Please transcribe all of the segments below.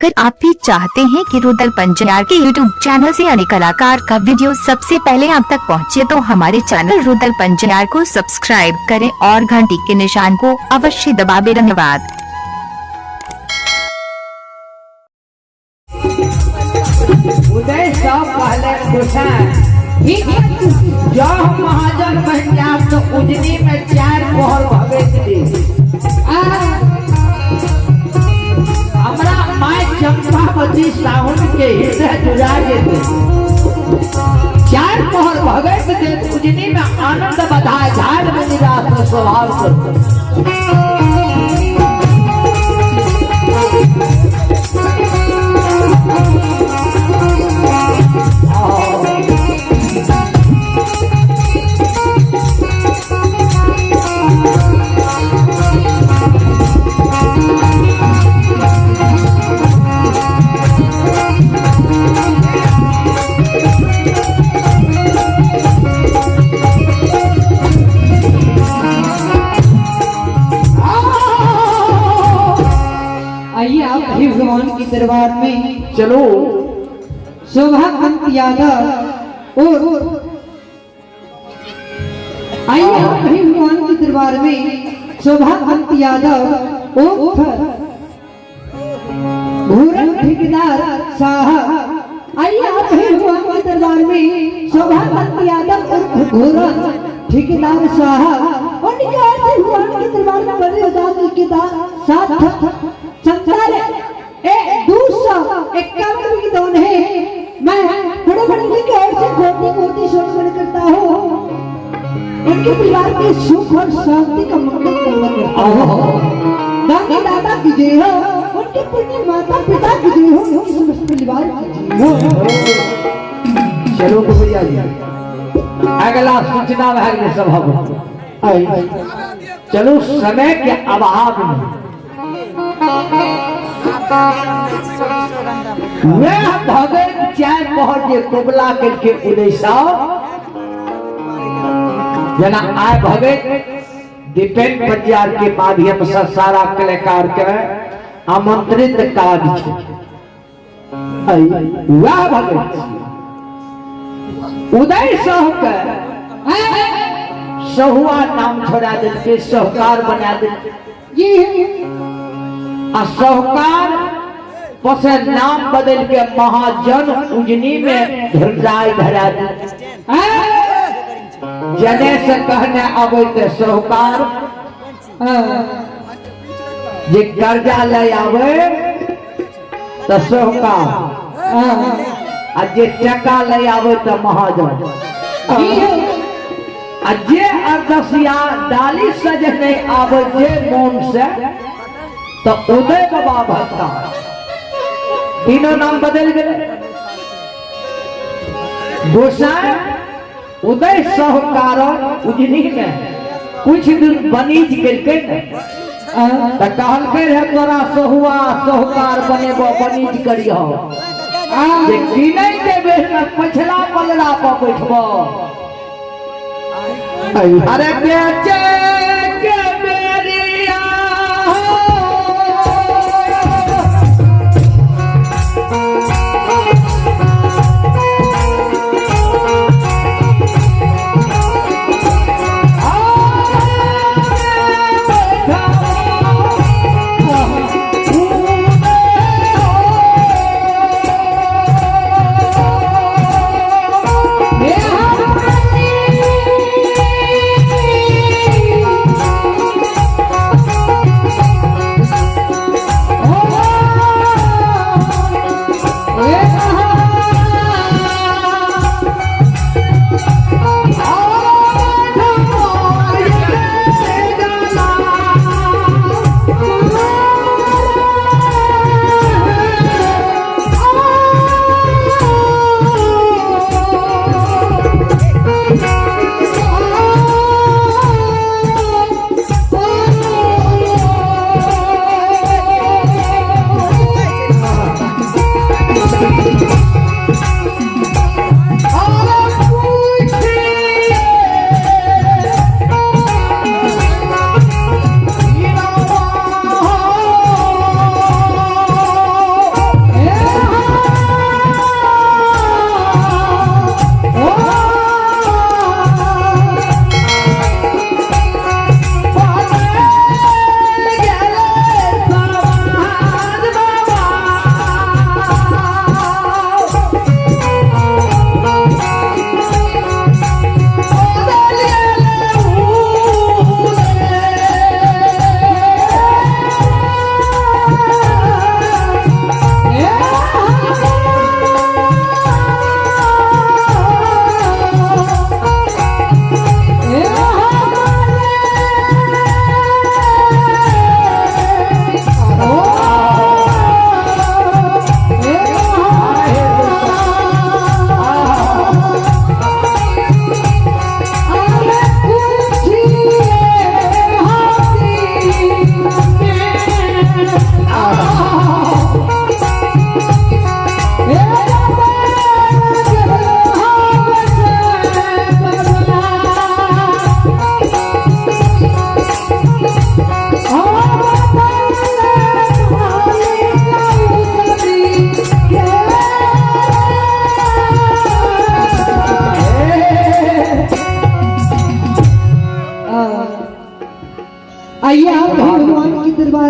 अगर आप भी चाहते हैं कि रुदल पंजियार के YouTube channel से अन्य कलाकार का वीडियो सबसे पहले आप तक पहुंचे तो हमारे चैनल रुदल पंजियार को सब्सक्राइब करें और घंटी के निशान को अवश्य दबावें। धन्यवाद। उदय सब कहले गोसाई जो हम महाजन बन जाब तो उजनी में चार पहर भगत दी। हमरा माय चंपावती साहुन के हृदय जुड़ा जेते, चार पहर भगत दे उजनी में आनंद बधाए झाड़ में निराश स्वभाव कर। आइए आप भी भगवान के दरबार में चलो। शोभाकांत यादव और आइए आप भी भगवान के दरबार में शोभाकांत यादव और भूरन ठेकेदार साहब। आइए आप भी भगवान के दरबार में शोभाकांत यादव और भूरन ठेकेदार साहब उनके आज भगवान के दरबार में बड़े उदार के साथ संसार ए 251 की दोन है। मैं बड़े बड़े की ओर से गोदी गोदी शोषण करता हूँ, उनके परिवार के सुख और शांति का मंगल कामना करता हूँ। दादी दादा की जय हो, उनके पुण्य माता पिता की जय हो, उनके समस्त परिवार की जय हो। चलो भैया जी, अगला सूचना भए गेलै सभापति। चलो समय के अभाव में वह भगत चार पहर जे कबला करके उदय साव जना आय भगत दीपेन पंजियार के माध्यम से सारा कलाकार के आमंत्रित काज छै। वह भगत उदय साहु के सहुआ नाम छोड़ा देलकै, साहूकार बना देलकै जी। आ साहूकार पसे नाम बदल के महाजन उजनी में धुरजाई धरा देलकै। जने से कहने अबै ते साहूकार, जे कर्जा ले आवे तो साहूकार, आ जे टका ले आवे तो महाजन, आ जे अरदसिया डाली से जे नहीं आवे जे मोन से तो उदय बाबा भक्ता। तीनों नाम बदल गए। गोसाई उदय साहूकार उजनी में कुछ दिन बनीज केलकै ने त कहलकै रहे तोरा सहुआ साहूकार बनेबो बनीज करिहो, जे किनै के बेर में पछला पलड़ा पर बैठबो। अरे बेचे के बेरिया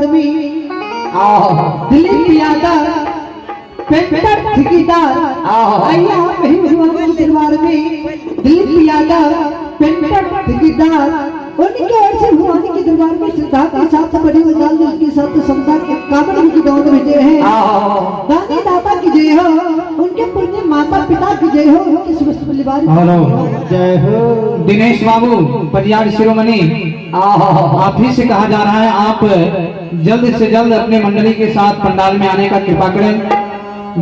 दरबार में दिलीप यादव पेंटर ठेकेदार, आइए आप ही भगवान के दरबार में दिलीप यादव पेंटर ठेकेदार उनके ओर से भगवान के दरबार में श्रद्धा के साथ बड़ी उदाल दिल के साथ समझा 51 की दौड़ भेजे हैं। दानी दाता की जय हो, उनके पुण्य माता पिता की जय हो, उनके समस्त परिवार की हेलो। जय हो। दिनेश बाबू परियार शिरोमणि, आप ही से कहा जा रहा है, आप जल्द से जल्द अपने मंडली के साथ पंडाल में आने का कृपा करें।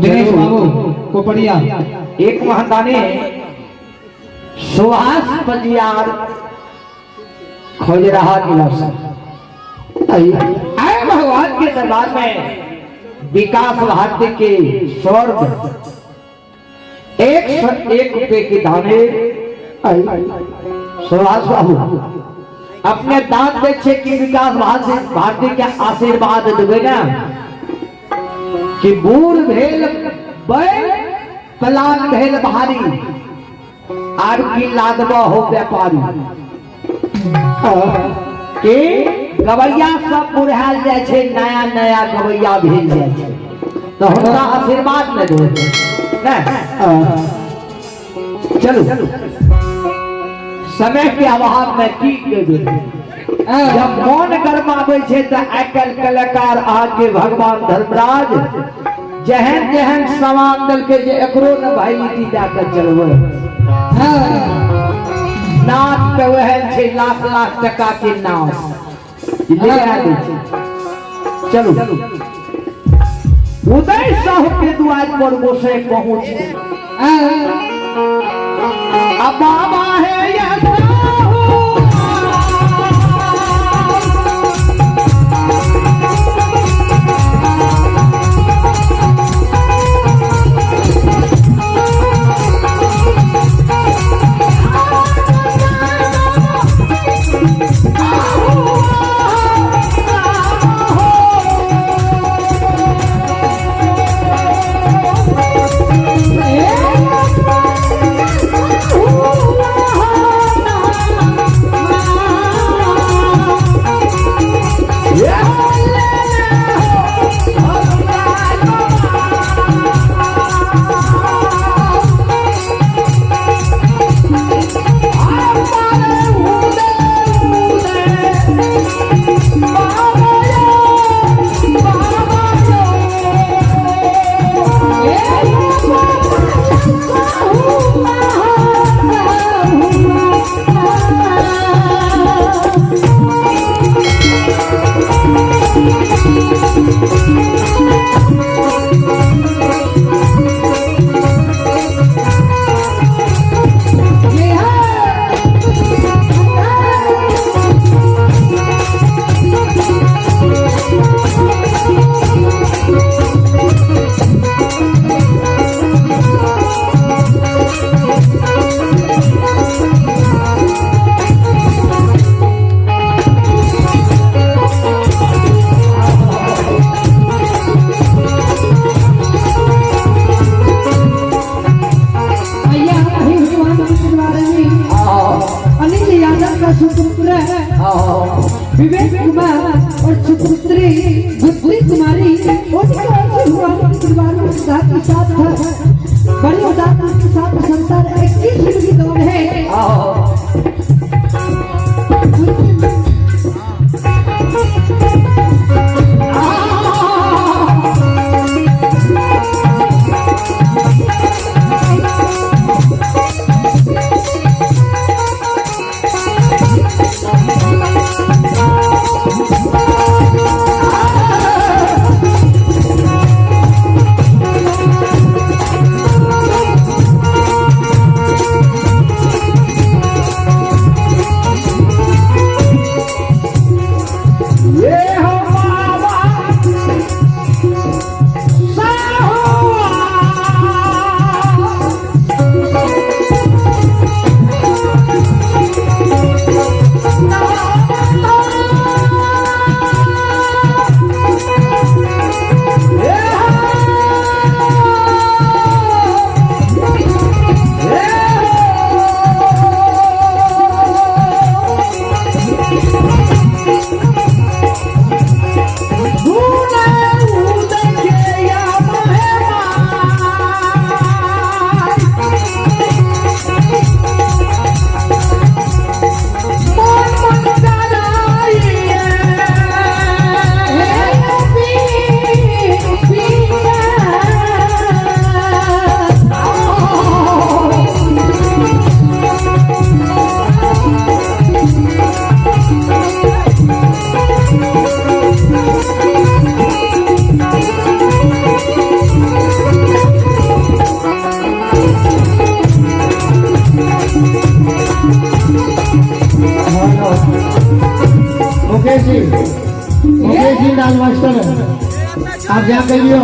दिनेश बाबू कोपड़िया। एक महताने सुभाष पंजियार खोज रहा निवास आए भगवान के दरबार में विकास भारती के स्वर्ग 101 रुपए की दाने। सुभाष बाबू अपने दान दे छे कि विकास भारती के आशीर्वाद देवे ना कि बूढ़ भेल बैल पलान भेल भारी आर की लादबा हो व्यापारी के गवैया सब बुढ़ायल जाइ छै, नया नया गवैया भेल जाइ छै, तऽ हुनका आशीर्वाद नहि देबै नहि। चलू, समय के अभाव में की देबै, जब मन गरमाबै छै तऽ आइ काल्हि कलाकार अहाँके भगवान धर्मराज जेहन जेहन सामान देलकै जे एकरो ने वैलिडिटी दए कऽ चलबै। नाच तऽ ओहन छै, लाख लाख टका के नाव लगा दै छै। चलू, उदय साहू के द्वार पर गोसाई पहुंच अब बाबा है यह साहू। भैया हे भगवान के दरबार में अनिल यादव का सुपुत्र विवेक कुमार और सुपुत्री गुड्डी कुमारी उनके ओर से भगवान के दरबार में श्रद्धा के साथ बड़ी उदारता के साथ संसार 21 की दौड़ है। मुकेश जी लाल मास्टर, आप जा कहियो।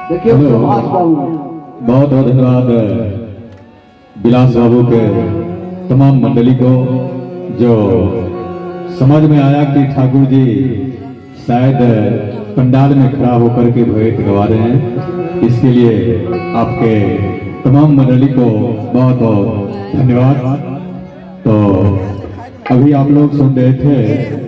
देखियो हेलो। सुभाष बाबू। बहुत बहुत धन्यवाद विलास बाबू के तमाम मंडली को, जो समझ में आया कि ठाकुर जी शायद पंडाल में खड़ा होकर के भेंट गवा रहे हैं, इसके लिए आपके तमाम मंडली को बहुत बहुत धन्यवाद। तो अभी आप लोग सुन रहे थे